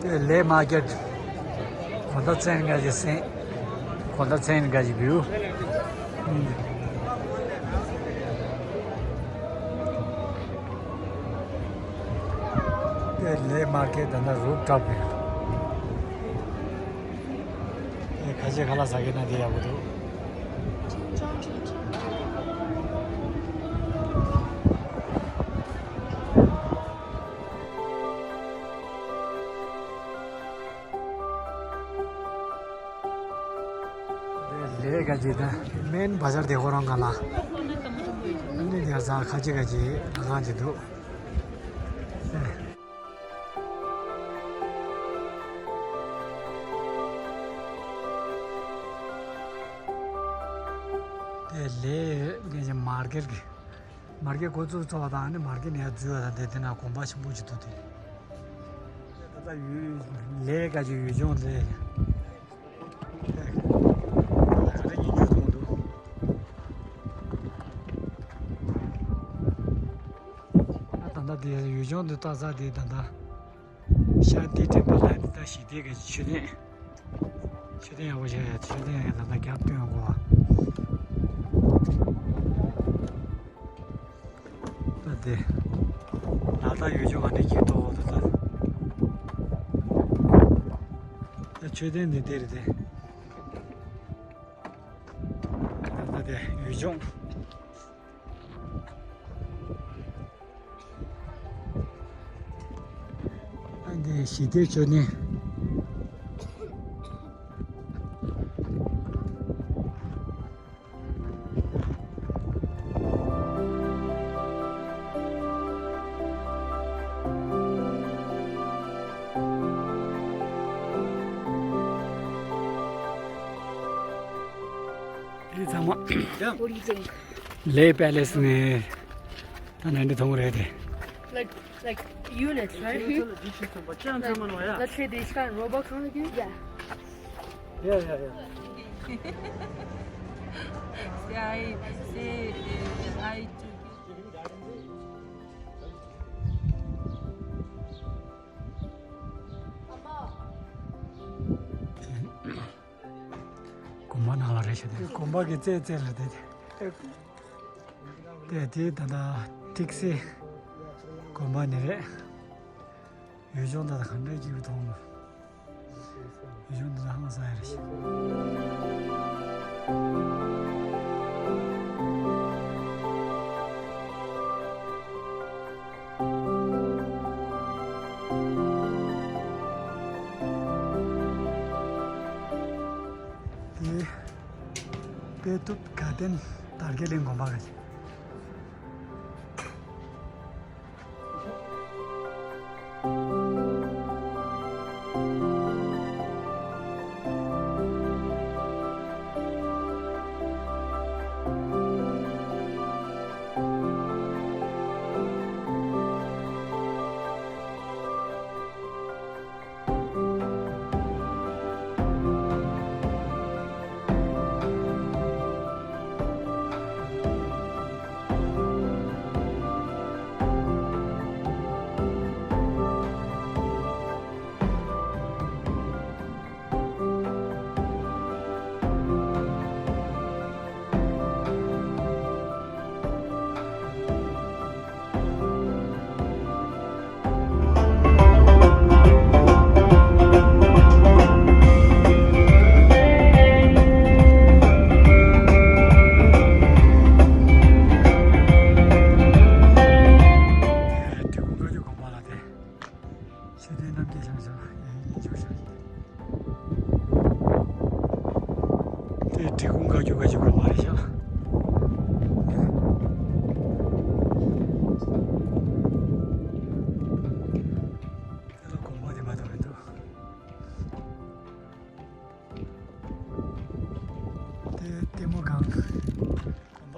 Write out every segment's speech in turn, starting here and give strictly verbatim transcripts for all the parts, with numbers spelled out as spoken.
དེ་ལེ་མར་ཀེཊ། གོ་ད་ཚན་འགའ་ཞིག་སེང་། གོ་ད་ཚན་འགའ་ཞིག་བིའུ། དེ་ལེ་མར་ཀེཊ་ད་ལྟ་རུབ་ཊོབ་རེད། ཨེ། ཁ་ཆེ་ཁ་ལག་ཟ་མཁན་ན་དེ་ཡག་པོ་འདུག་ལས་ཀ་ཅིག་དང་མེན་བ་ཟར་དེ་ཁོ་རང་ག་ལ། ཨ་ནི་དེ་ཟ་ཁ་ཅིག་ཁ་ཅིག་ལ་ཁང་ཅིག་འདུག་དེ་ལས་ཀ་ཅིག་མར་ཀེཊ་གི། མར་ཀེཊ་འགོ་བཙུགས་ཚར་བ་དང་ཨ་ནི་མར་ཀེཊ་ནས་འཛུལ་བ་དང་དེ་དེ་ན་དགོན་པ་ཆེན་པོ་ཅིག་འདུག་དེ། ད་ལྟ་ཡུལ་ལས་ཀ་ཅིག་ཡུལ་ལྗོངས་ལས། ད་ལྟ་ཉིན་རྒྱུན་མཐོང་འདུག་ད་ལྟ་དེ་ཡུལ་ལྗོངས་འདི་ལྟ་ས་དེ་ད་ལྟ་ཤཱནྟི་ཊེམ་པལ་ལ་ནི་ད་ཞི་བདེ་གི་མཆོད་རྟེན། མཆོད་རྟེན་ཡག་པོ་བྱས། མཆོད་རྟེན་ཡང་ད་ལྟ་རྒྱབ་སྟོན་དགོས་པ། ད་དེ་ལ་དྭགས་ཡུལ་ལྗོངས་ག་འདྲ་ཞིག་འདུག་འདུག་ད། ད་མཆོད་རྟེན་འདི་དེ་རེད་དེ། ད་ལྟ་དེ་ཡུལ་ལྗོངས། ཨ་འདི་ཞི་བདེ་མཆོད་རྟེན། འདི་ཚང་མ། What do you think? ལེ་པེ་ལེ་སི་ནས་ད་ནང་འདི་མཐོང་གི་རེད་དེ། Like, like units, right? Like, let's say they scan Robux on the game? Yeah. Yeah, yeah, yeah. See, I, see, I took it. དགོན་པ་ནང་ལ་རེད་ཤག་དེ། དགོན་པ་གི་རྩེ་རྩེ་ལ་དེ། དེ་དེ་ད་ལྟ་ཏིག་སེ་དགོན་པ་ནི་རེད། ཡུལ་ལྗོངས་ད་ལྟ་ག་འདྲ་ཅིག་མཐོང་ནོ། ཡུལ་ལྗོངས་འདི་ལ་ཧང་སང་ཡ་རེད་ཤག་དེ་དཔལ་སྟོབས་དགའ་ལྡན་དར་རྒྱས་གླིང་དགོན་པ་ག་ཅིག་མཆོད་རྟེན་རྣམ་རྒྱལ་བཞེངས་ས་ཡིན་ཆོག་ཤག་དེ་འབྲི་གུང་བཀའ་བརྒྱུད་བཀའ་བརྒྱུད་དགོན་པ་རེད་ཤག་དེ་ལ་དགོན་པ་དེ་མ་གཏོགས་མི་འདུག་དེ་ལྟད་མོ་སྒང་དགོན་པ།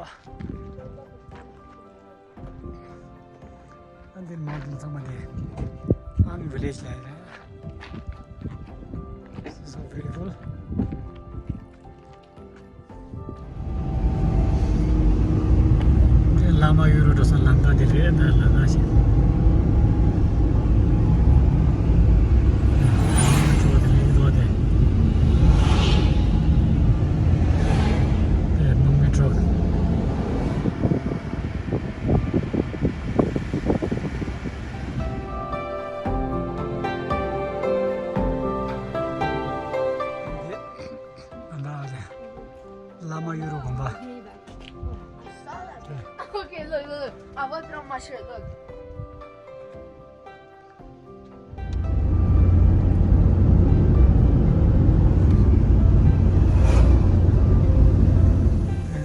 ཨ་འདིར་མོ་དེ་ཚང་མ་དེ་ཨན་ཝི་ལེཇ་ལ་རེད། This is so beautiful. དེ་བླ་མ་གཡུ་རུ་འགྲོ་ས་ལམ་ཁ་དེ་རེད། ད་ལམ་ཁ་ཞིག་ལམ་ཁ་ཞིག 啊，是，对。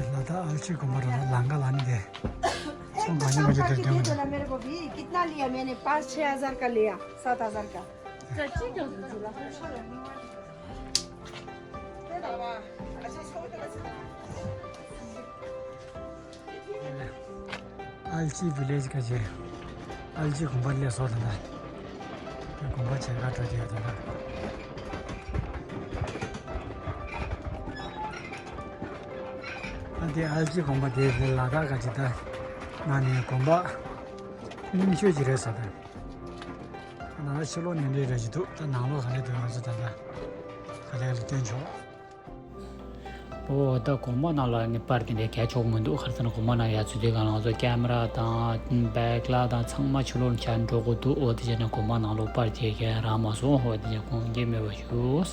ལ་དྭགས་ཨལ་ཅི་དགོན་པ་ར་ལ་ལང་ཀ་ལ་ནི་དེ། ཚོང་གང་ཉུང་མ་ཅིག་དེར་སྟོན་གྱི་འདུག། मेरे को भी कितना लिया? मैंने पाँच छः हज़ार का लिया। सात हज़ार का। ཨལ་ཅི་བི་ལེཇ་ག་ཅེ། ཨལ་ཅི་དགོན་པ་ལས་སོ་དང་། དགོན་པ་ཆེ་ཁག་འགྲོ་རྒྱུ་ཡོད་དང་། ཨ་དེ་ཨལ་ཅི་དགོན་པ་དེ་ལ་དྭགས་ག་ཅེ་ད། ང་ནས་དགོན་པ་རྙིང་ཤོས་ཅིག་རེད་ས་དང་། ནང་ལ་ཕྱི་ལོགས་ནས་འདྲེ་རེ་ཞིག་འདུག། ད་ནང་ལོགས་ག་ལེ་འདུག་ང་ཚོ་ད་ལྟ་ག་ལེ་ག་ལེ་སྟོན་ཆོག། ཨོ་ད་དགོན་པ་ནང་ལ་ནི་པར་དེ་འདྲའི་གལ་ཆོག་མི་འདུག། ཁར་ཚང་དགོན་པ་ནང་ཡར་ཚུད་དུས་གང་ལ་ང་ཚོ་ཀེམ་ར་དང་བེག་ལ་དང་ཚང་མ་ཕྱི་ལོགས་ནས་འཁྱེར་འགྲོ་དགོས་འདུག། ཨོ་དེ་བྱས་ནས་དགོན་པ་ནང་ལོགས་པར་དེ་གས་རག་མ་སོང་། ཨོ་དེ་བྱས་དགོངས་འགལ་མེད་པ་ཞུ།